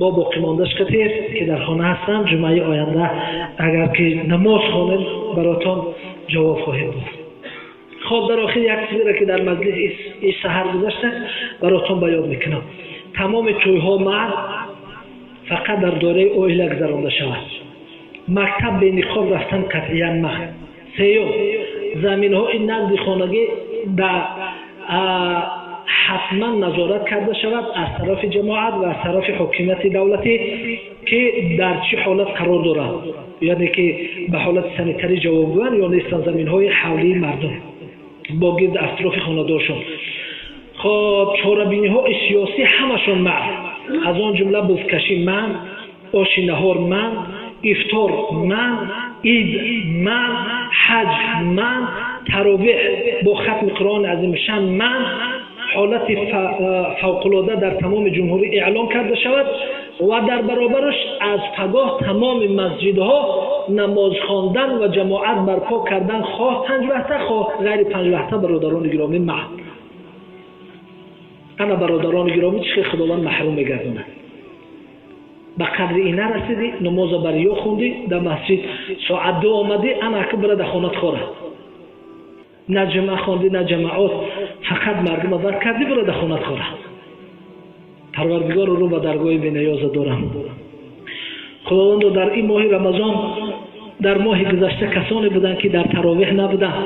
бо боқимондааш қатир ки дар хона ҳастам, ҷумъаи оянда агар ки намоз хонем баротон ҷавоб хоҳем дод. Хоб, дар охир як чизеро ки дар маҷлис ин саҳар гузашта баротон баён мекунам. Тамоми тӯйҳо мард фақат дар доираи оила гузаронда шавад. Мактаб бениқоб рафтан қатъиян манъ. Сеюм, заминҳои назди хонагӣ дар ҳатман назорат карда шавад аз тарафи ҷамоат ва аз тарафи ҳокимияти давлатӣ ки дар чӣ ҳолат қарор дорад, яъне ки ба ҳолати санитарӣ ҷавобгӯянд ё нестанд заминҳои ҳавлии мардум бо гирди атрофи хонадоршон. Хоб, чорабиниҳои сиёсӣ ҳамашон манъ, аз он ҷумла бузкашӣ манъ, оши наҳор манъ, ифтор манъ, ид манъ, ҳаҷ манъ, таровеҳ бо хатми Қуръони азимушшаън манъ. Ҳолати фавқулода дар тамоми ҷумҳурӣ эълон карда шавад ва дар баробараш аз пагоҳ тамоми масҷидҳо намоз хондан ва ҷамоат барпо кардан хоҳ панҷ вақта хоҳ ғайри панҷ вақта бародарони гиромӣ манъ. Ана бародарони гиромӣ, чӣ хел Худованд маҳрум мегардонад. Ба қадри ин нарасидӣ, намоза бар ё хондӣ дар масҷид, соат 2 омадӣ, ана ака бира дар хонат хора. На ҷумъа хондӣ, на ҷамоат, фақат мардума бар кардӣ, бира дар хонат хора. Парвардигорро рӯ ба даргоҳи бениёза дорам. Худовандо, дар ин моҳи Рамазон, дар моҳи гузашта касоне буданд ки дар таровеҳ набуданд,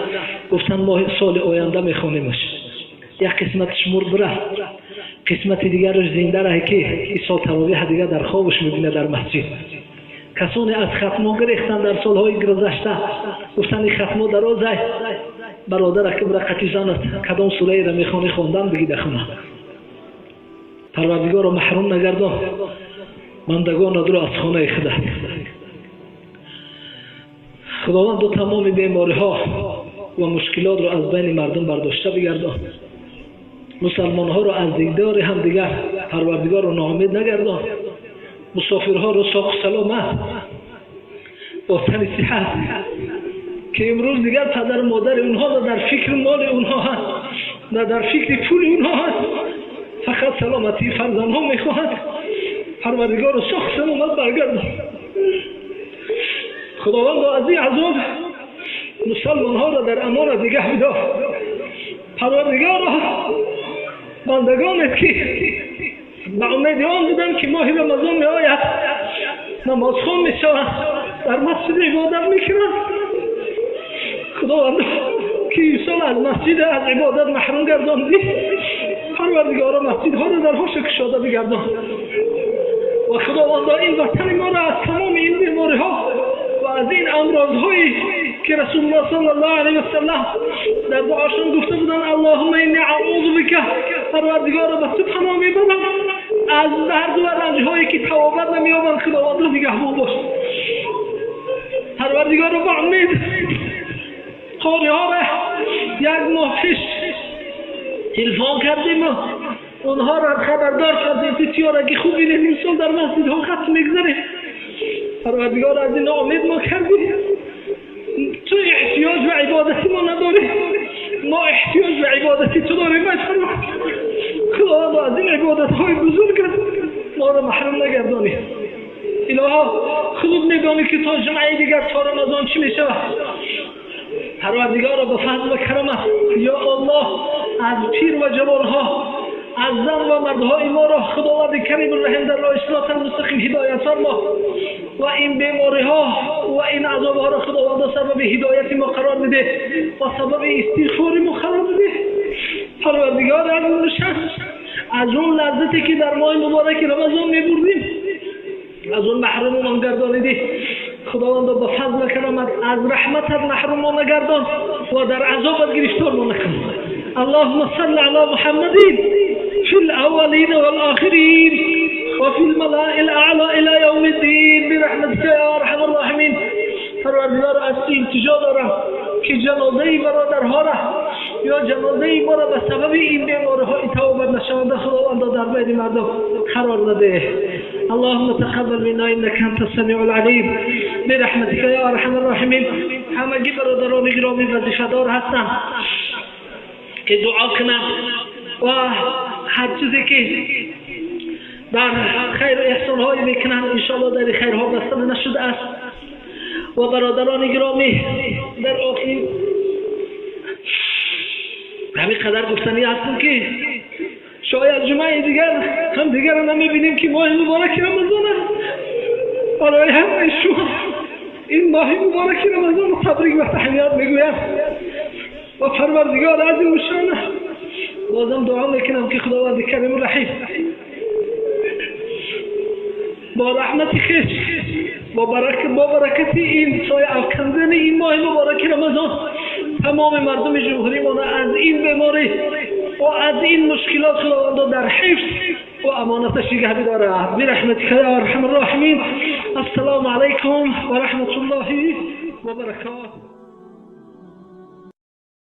гуфтанд моҳи соли оянда мехонимаш. Як қисматаш мурд бирафт, қисмати дигараш зинда раҳ ки ин сол таровеҳ дигар дар хобаш мебинад дар масҷид. Касоне аз хатмо гирехтанд дар солҳои гузашта, гуфтанд ин хатмо дарозай, бародар ака бира қати занат кадом сураеро мехонӣ хондан бигӣ дар хона. Парвардигорро маҳрум нагардон бандагонатро аз хонаи худат. Худованд тамоми бемориҳо ва мушкилотро аз байни мардум бардошта бигардон. Мусалмонҳоро аз дидори ҳамдигар Парвардигорро ноумед нагардон. Мусофирҳоро соқу саломат бо тани сиҳат ки имрӯз дигар падару модари онҳо на дар фикри моли онҳо ҳаст, на дар фикри пули онҳо ҳаст, фақат саломатии фарзандҳо мехоҳад. Парвардигорро соқу саломат баргардон. Худовандо, аз ин азоб мусалмонҳоро дар амонат нигаҳ бидор. Парвардигоро, бандагонет ки ба умеди он буданд ки моҳи Рамазон меояд, намозхон мешаванд, дар масҷид ибодат мекунанд. Худованд ки имсол аз масҷид аз ибодат маҳрум гардондӣ, Парвардигоро масҷидҳоро дарҳоша кушода бигардон ва Худовандо ин ватани моро аз тамоми ин бемориҳо ва аз ин амрозҳое ки Расулуллоҳ саллаллоҳу алайҳи васаллам дар дуошон гуфта буданд, Аллоҳумма инни аъузу бика, Парвардигоро ба ту паноҳ мебарам аз дарду ва ранҷҳое ки тавобат намеёбанд, Худовандо нигаҳбон бош. Парвардигоро ба умед қориҳоро як моҳ пеш телефон кардем, онҳоро хабардор кардем ки тиёраги хуб бинед, имсол дар масҷидҳо хатм мегузарем. Парвардигоро аз ин ноумед мо кардӣ. Ту эҳтиёҷ ба ибодати мо надорӣ, мо эҳтиёҷ ба ибодати ту дорем. Худовандо аз ин ибодатҳои бузургат моро маҳрум нагардонӣ. Илоҳо, худут медонӣ ки то ҷумъаи дигар то Рамазон чӣ мешавад. Парвардигоро ба фазл ва карамат ё Аллоҳ аз пир ва ҷавонҳо, аз зан ва мардҳои моро Худованди Кариму Раҳим дар роҳи сироти мустақим ҳидоят фармо ва ин бемориҳо ва ин азобҳоро Худовандо сабаби ҳидояти мо қарор бидеҳ ва сабаби истиғфори мо қарор бидеҳ. Парвардигор азимушшаън, аз он лаззате ки дар моҳи мубораки Рамазон мебурдем аз он маҳрумон гардонидӣ. Худовандо ба фазл ва карамат аз раҳматат маҳрумон нагардон ва дар азобат гирифтор мо накун. اللهم صل على محمد في الأولين والآخرين وفي الملأ الأعلى إلى يوم الدين برحمتك يا أرحم الراحمين. پروردگار از تو التجا دارم که جنازه برادرها را یا جنازه ما را به سبب این بیماری‌ها توبه نشونده خداوند در بین مردم قرار نده. اللهم تقبل منا انك انت السميع العليم برحمتك يا ارحم الراحمين. همگی برادران گرامی وظیفه‌دار هستند که دعا کنند و هر چیزی که در خیر احسان هایی میکنند، انشاءالله در خیرها بسته نشده است. و برادران گرامی، در آخر همین قدر گفتنی هستم که شاید جمعه دیگر هم دیگر نمیبینیم که ماه مبارک رمضان است. برای همه شما این ماه مبارک رمضان تبریک و تهنیت میگویم و پروردگار عظیم شانه بازم دعا میکنم که خداوند کریم رحیم با رحمت خویش، با برکت این سایه افکندن این ماه مبارک رمضان تمام مردم جمهوری ما از این بیماری و از این مشکلات خداوند در حفظ و امانتش نگه بدارد. برحمتک یا ارحم الراحمین. السلام علیکم و رحمت الله و برکاته.